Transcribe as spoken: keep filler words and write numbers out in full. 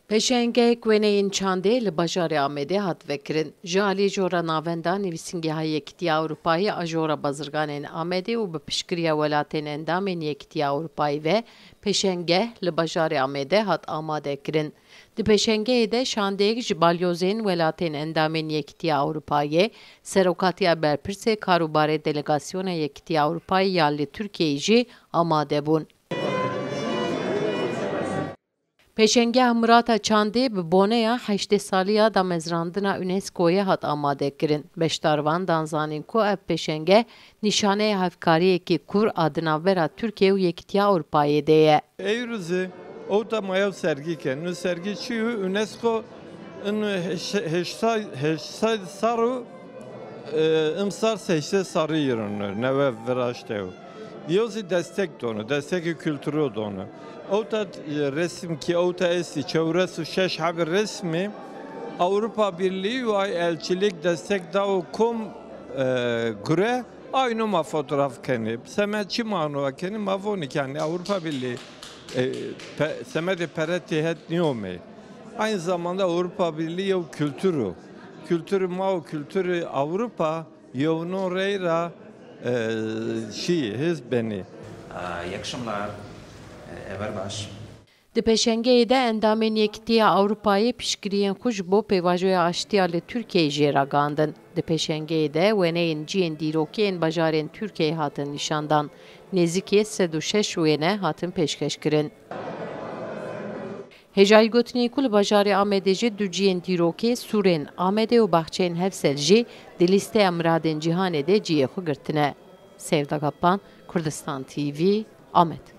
Pêşengeyek wêneyên çandê li bajarê Amedê hat vekirin. Ji alî Jora Navenda Nivîsîngeha Yekîtiya Ewropayê a Jora Bazirganên Amedê û bi piştgiriya welatên endamên Yekîtiya Ewropayê ve pêşengeh li bajarê Amedê hat amade kirin. Di pêşengehê de şandeyek ji balyozên welatên endamên Yekîtiya Ewropayê, serokatiya berpirsê karûbarê delegasyona Yekîtiya Ewropayê ya li Tirkiyeyê jî amade bûn. Pêşengeha Mirata Çandê bi boneya heştê saliya damezrandina UNESCO'yê hat amade kirin. Beşdarvan dan zanîn ku ev pêşenge nîşaneya hevkariyekî kûr a di navbera Tirkiye û Yekîtiya Ewropayê de ye. Eyrûzî, ewta ma yew sergî ke. Nu sergî çi û UNESCO in heş-, heşt sed, heşt sed sar û, e, imsar seşte sarî yirûn newe viraşte û. Yo zî destek dono, destekê kulturo dono. Ewta, e, resim ki ewta esti çewres û şeş hebî resmî Avrupa Birliği û ay elçilik destek da û kom, e, gure ayno ma fotoğraf kenî. Semed çi mano kenî ma vonî kenî Avrupa Birliği, e, pe-, semedê pere têhet niyomê. Aynı zamanda Avrupa Birliği yew kültürü. Kültürü ma û kültürü Avrupa yewno reyra, e, şî, hizb benî. Aa, yakışımlar, e, ever baş. Di pêşengeyê de endamên Yekîtiya Ewropayê piştgiriyên xwe ji bo pêvajoya aştiya li Tirkiyeyê jê ragihandin. Di pêşengeyê de wêneyên cihên dîrokê yên bajarên Tirkiyeyê hatin nîşandan. Nêzîkî sed û şeş wêne hatin pêşkêşkirin. Hêjayî gotinê ku li bajarê Amedê jî du cihên dîrokê, sûrên Amedê û baxçeyên Hevsel jî di lîsteya miradên cîhanê de cihê xwe girtine. Sevda Kaplan, Kurdistan T V, Amed.